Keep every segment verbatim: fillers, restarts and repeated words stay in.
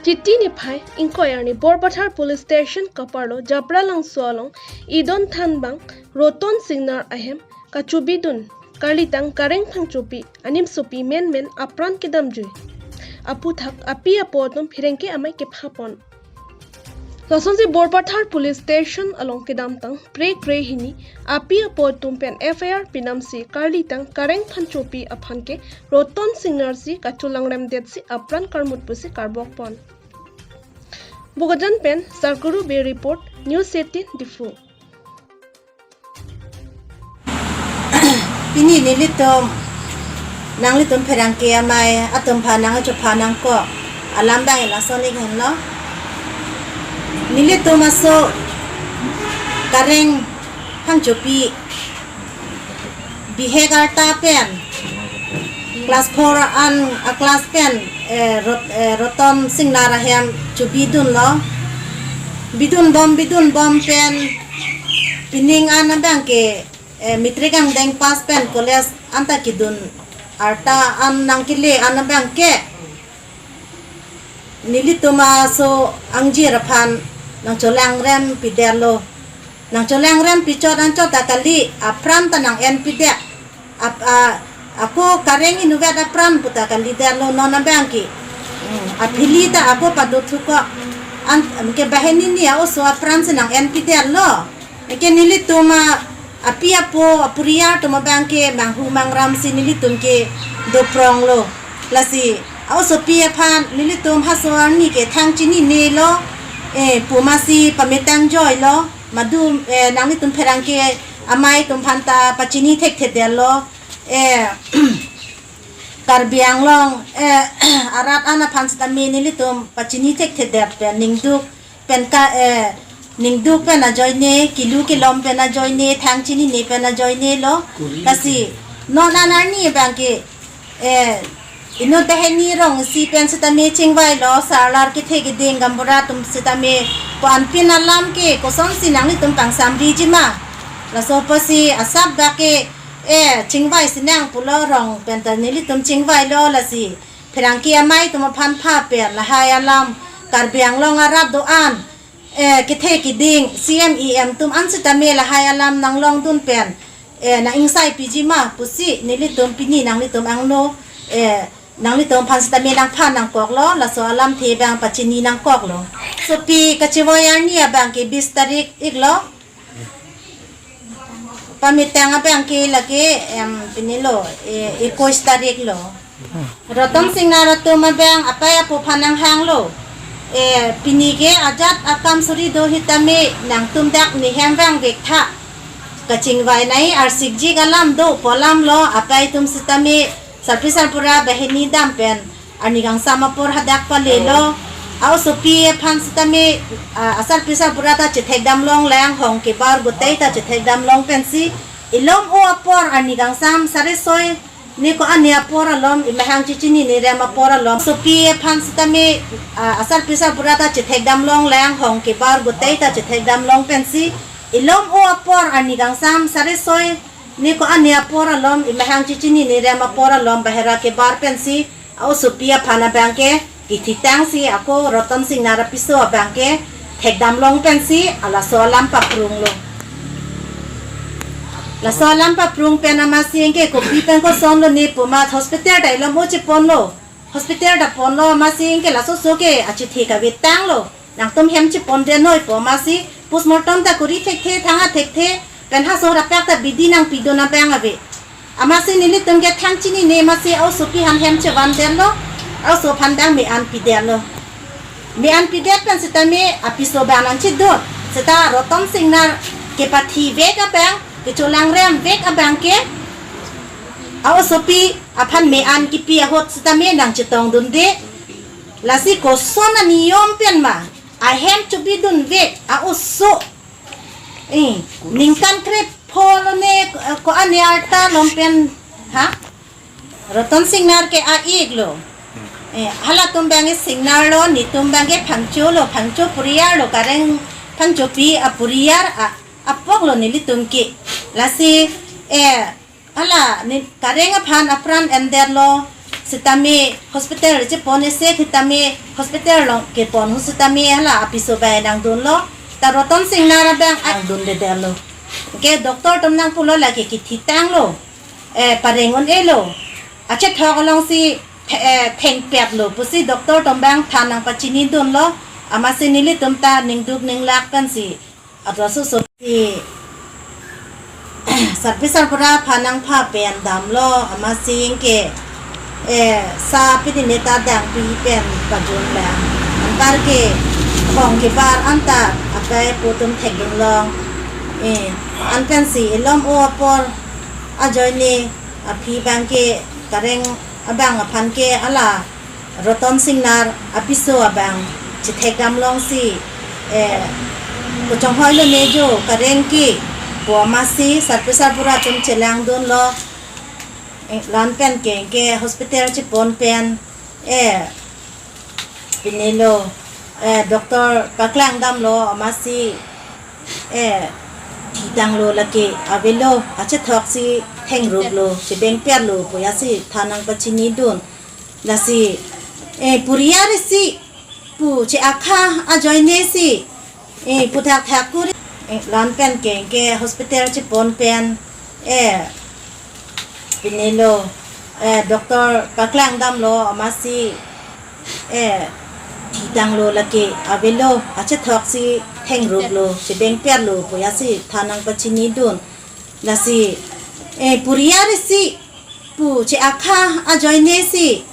Chiti niphai ingkoi arni Borpathar Police Station kaparlo Japralangso along Idon Thanbang Roton Singnar ahem kachobidun karlitang Kareng Phangchopi animsopi menmen apran kedamjui aphuthak api apo atum pherangke amei kephapon. Lasonsi Borpathar Police Station along kedamtang prekre hini api apo atum pen F I R pinamsi karlitang Kareng Phangchopi aphan ke Roton Singnar si kacholangremdetsi apran karmut pusi karbokpon. Bokajan pen Sarkuru Bey report, News eighteen Diphu. Pini nelitum, nanglitum pherangke amei atum aphan nangchopha nangkok alam abang lason ik henlo. Nelitum aso Kareng Phangchopi bihek arta pen class four an a class pen, eh, Rot-, eh, Roton Singnar ahem chobidunlo. Bidunbom bidunbom pen pining an abang ke, eh, matric angdeng pass pen college anta kedun arta an nangkele an abang ke nelitum aso angjir aphan nangcholangrem pidetlo. Nangcholangrem pichot anchot ta kali, apran ta nang-en pidet. Ap-, a, ako Kareng inutvet apran puta kalidetlo non abang ke. Hmm, aphili ta ako padothukok. An, ke banghini ni a-oso apran si nang-en pidetlo. Ke nelitum a, api apo, aporiyal atum abang ke manghu mangramsi nelitum ke dopronglo. Lasi a-osopi aphan nelitum halaso arni ke thang chininelo, eh, pu masi pamettang joilo. Madu, eh, nanglitum pherangke amei atum aphan ta pachini thekthedetlo. Eh, Karbi Anglong, eh, arat an aphan sitame nelitum pachini thekthedet pen ningduk pen ka, eh, ningduk pen ajoine, kilu kilom pen ajoine, thang chinine pen ajoinelo. Lasi non an arni abang ke, eh, inut banghini rong isi pen sitame chingvailo, sarlar kethe keding gaonbura atum sitame pu anpin alam ke kosonsi nanglitum pangsamriji ma. Laso apotsi asap abang ke, eh, chingvai sinang pulo, rong pen ta nelitum chingvailo. Lasi pherangke amei atum aphan pha pen lahai alam, Karbi Anglong arat do-an, eh, kethe keding, C M E M atum an sitame lahai alam nanglongdun pen, eh, nang-ingsaipiji ma pusi nelitum pini nanglitum angno, eh, nanglitum aphan sitame nangphan nangkoklo, laso alamthe abang pachini nangkoklo. Sopi kachevoi arni abang ke bis tarik iklo. Pamettang abang ke lake, em, pinilo, eh, ekuis tarik lo. Roton Singnar atum abang apei apo aphan nanghanglo. Eh, pini ke ajat akam suri do sitame nangtum dak nehem vangvek tha. Kachingvai nai arsikjik alam do pu alamlo, apei atum sitame sarpi sarpura banghini dam pen arni kangsam apor hadak palelo. A-osopi aphan sitame, ah, asarpi sarpura ta chethekdam longlang, hong kebar gotei ta chethekdam long pensi ilom o apor arni kangsam sare soi ni ko-an ni apor alom, imahang chichini ni rem apor alom. Sopi aphan sitame, ah, asarpi sarpura ta chethekdam longlang, hong kebar gotei ta chethekdam long pensi ilom o apor arni kangsam sare soi ni ko-an ni apor alom, imahang chichini ni rem apor alom bahera kebar pensi a-osopi aphan abang ke kithitangsi ako Roton Singnar apiso abang ke thekdam long pensi alaso alam paprunglo. Laso alam paprung pen amatsi ke kopi pen kosonlo ni pu amat hospital ta ilom o cheponlo. Hospital ta ponlo amatsi ke laso oso ke achithi kavetanglo. Nangtum hem chepondet noi pu amatsi postmortem ta kori thekthe, thang-a thekthe, pen halaso rapak ta bidi nangpidun abang ave. Amatsi nelitum ke thang chinine amatsi a-osopi aphan hem chevandetlo, a-oso aphan abang me-an pidetlo. Me-an pidet pen sitame apiso abang nangchedun, seta Roton Singnar kepathivek abang, kecholangremvek abang ke a-osopi aphan me-an kipi ahut sitame nangchetongdunde. Lasi koson aniyom pen ma ahem chobidunvek a-oso, eh, ningkan krepho lo ne, eh, ko-an ni arta lom pen, ha? Roton Singnar ke a-iklo. Eh, halatum abang ke Singnar lo, netum abang ke Phangcho lo, Phangcho poriyar lo, Kareng Phangchopi aporiyar a, apok lo nelitum ke. Lasi, eh, hala ni Kareng aphan apran endetlo, Sitame hospital chepon isi sitame hospital along kepon ahut sitame hala apiso bai nangdunlo. Ta Roton Singnar abang nangdundedetlo. Ke doctor atum nangpulo lake kithitanglo. Eh, pareng un-elo. Achethok alongsi the-, eh, thengpetlo pusi doctor atum abang than nangpachinidunlo. Amatsi nelitum ta ningduk ninglak pensi adraso so si Sarpi Sarpura aphan nangpha pen damlo, amatsi ke, eh, sa pidine ta dangpi pen pajunlang. Anparke khong kebar anta akai pu atum thekdunlong. Eh, an pensi elom o apor ajoine aphi abangke kareng abang aphan ke hala Roton Singnar apiso abang chethekdamlongsi, eh, kachonghoilo ne jo kareng ke pu amatsi Sarpi Sarpura atum chelangdunlo. Eh, la-an pen ke, ke hospital chepon pen, eh, pinelo, eh, doctor paklangdamlo amatsi, eh, thitanglo lake avelo, achethok si thengruplo, chebengperlo pu jasi than nangpachinidun. Lasi, eh, puriar isi pu che-akha ajoine si, eh, puthak thak kuri, eh, la-an pen ke, ke hospital chepon pen, eh, pinelo, eh, doctor paklangdamlo amatsi, eh, thitanglo lake avelo, achethok si thengruplo, chebengperlo pu jasi than nangpachinidun. Lasi, eh, puriar isi pu che-akha ajoine si,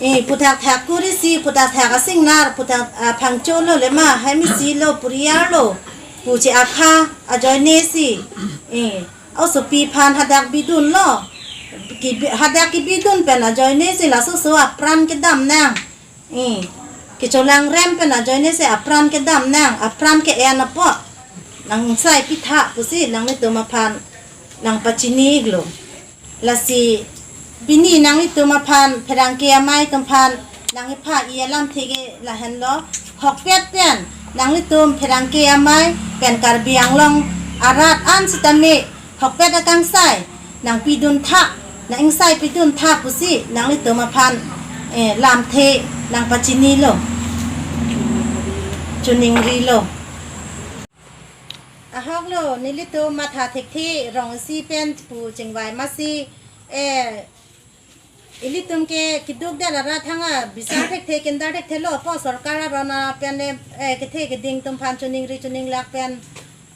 eh, puthak thak kuri si, puthak thak asingnar, puthak, ah, phangcholo lema, hai misi lo, puriar lo pu che-akha ajoine si, eh, osopi aphan hadak bidunlo. Kibi-, hadak kibidun pen ajoine si laso so apran kedam nang. Eh, kecholangrem pen ajoine si apran kedam nang, apran ke-en apot nang sai pitha pusi nanglitum aphan nangpachinilo. Lasi pini nanglitum aphan pherangke amei atum aphan nangkepha-i alamthe ke lahenlo. Hokpet pen nanglitum pherangke amei pen Karbi Anglong arat an sitame hokpet akangsai nangpidun tha, nang-ingsai pidun tha pusi nanglitum aphan, eh, lamthe nangpachinilo, choningrilo. Ahoklo, nelitum matha thekthe rong isi pen pu chingvai amatsi, eh, ilitum ke keduk det arat thang abisar thekthe, kindar thekthelo pu sorkar aron pen, eh, kethe keding atum aphan choningri choninglak pen,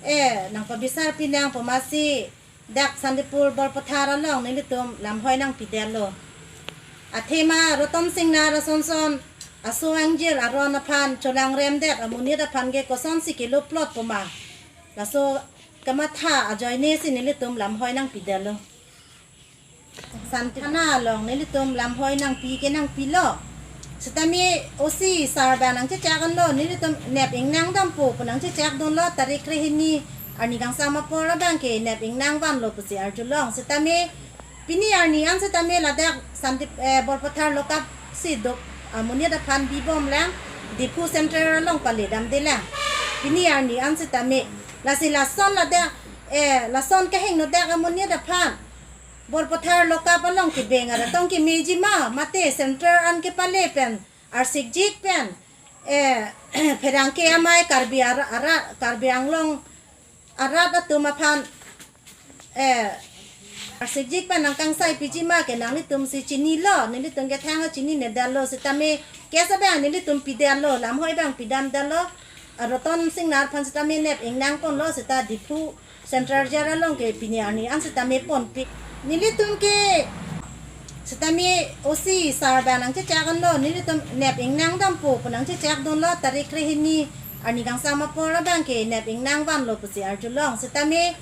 eh, nangpabisar pinang pu amatsi dak Santipur Borpathar along nelitum lamhoi nangpidetlo. Athema Roton Singnar asonson aso angjir aron aphan cholangrem det amonit aphan ke kosonsi kelo plot pu ma, laso kamatha ajoine si nelitum lamhoi nangpidetlo. Santi thana along nelitum lamhoi nangpi ke nangpilo. Sitame O C sir abang nangchechak anlo, nelitum nep ingnang dampo pu nangchechakdunlo, tarik krehini arni kangsam apor abang ke nep ingnang vanlo pusi arjulong. Sitame pini arni an sitame ladak Santip, eh, Borpathar lockup si dok amonit aphan bibomlang, Diphu Central along paledamdelang. Pini arni an sitame, lasi lason ladak, eh, lason kehingno dak amonit aphan Borpathar lockup along kebeng arat tong kemeji ma, mate Central an kepale pen arsikjik pen, eh, pherangke amei Karbi ara, ara, Karbi Anglong arat atum aphan, eh, arsikjik pen nangkangsai piji ma ke nanglitum si chinilo, nelitum ke thang chininedetlo, sitame case abang nelitum pidetlo, lamhoi abang pidamdetlo, a Roton Singnar aphan sitame nep ingnang ponlo, sita Diphu Central Jail along ke pini arni an sitame ponpik. Nelitum ke sitame O C sir abang nangchechak anlo, nelitum nep ingnang dampo pu nangchechakdunlo, tarik krehini arni kangsam apor abang ke nep ingnang vanlo pusi arjulong. Sitame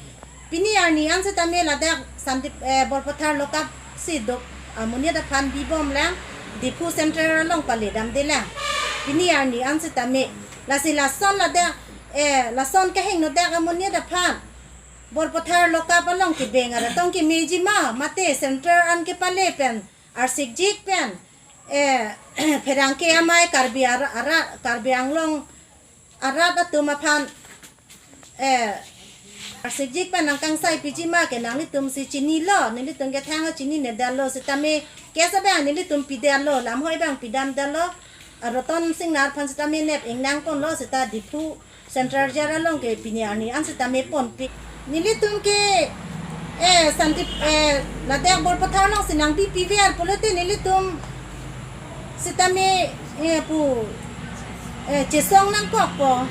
pini arni an sitame ladak Santip, eh, Borpathar lockup si dok amonit aphan bibomlang, Diphu Central along paledamdelang. Pini arni an sitame, lasi lason ladak, eh, lason kehingno dak amonit aphan Borpathar lockup along kebeng arat tong kemeji ma, mate Central an kepale pen arsikjik pen, eh, pherangke amei Karbi ara, ara, Karbi Anglong arat atum aphan, eh, arsikjik pen nangkangsai piji ma ke nanglitum si chinilo, nelitum ke thang chininedetlo, sitame Case abang nelitum pidetlo, lamhoi abang pidamdetlo. Ah, Roton Singnar aphan sitame nep ingnang ponlo, seta Diphu Central Jail along ke pini arni an sitame ponpi. Nelitum ke, eh, Santi, eh, ladak Borpathar alongsi nangpipi ver pulote nelitum sitame, eh, pu, eh, chesong nangkokpo.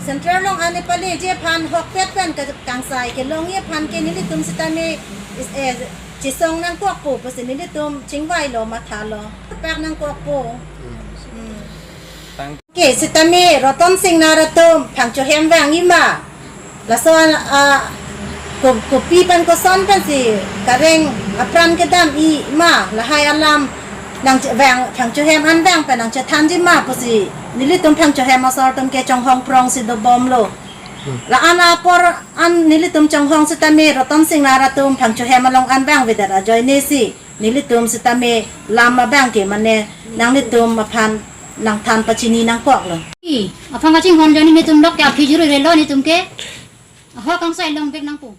Central along an nepaleji aphan hokpet pen ke kangsai kelongji aphan ke nelitum sitame is, eh, chesong nangkokpo pusi nelitum chingvailo, mathalo. Pak nangkokpo. Hmm. Tang- Ke sitame Roton Singnar atum phangchohem vangji ma. Laso an, ah, ko-, kopi pen koson pensi kareng apran kedamji ma, lahai alam nang che-, vang, phangchohem an vang pen nangchethanji ma pusi nelitum phangchohem asor atum ke chonghong prongsi dobomlo. Hmm. La-an apor an nelitum chonghong sitame Roton Singnar atum phangchohem along an vangvedet ajoinesi nelitum sitame lam abang ke mane nanglitum aphan nangthan pachini nangkoklo. I, aphan kachinghon ajoine netum lok ke aphi juru relo netum ke. Ho kangsai longvek nangpo.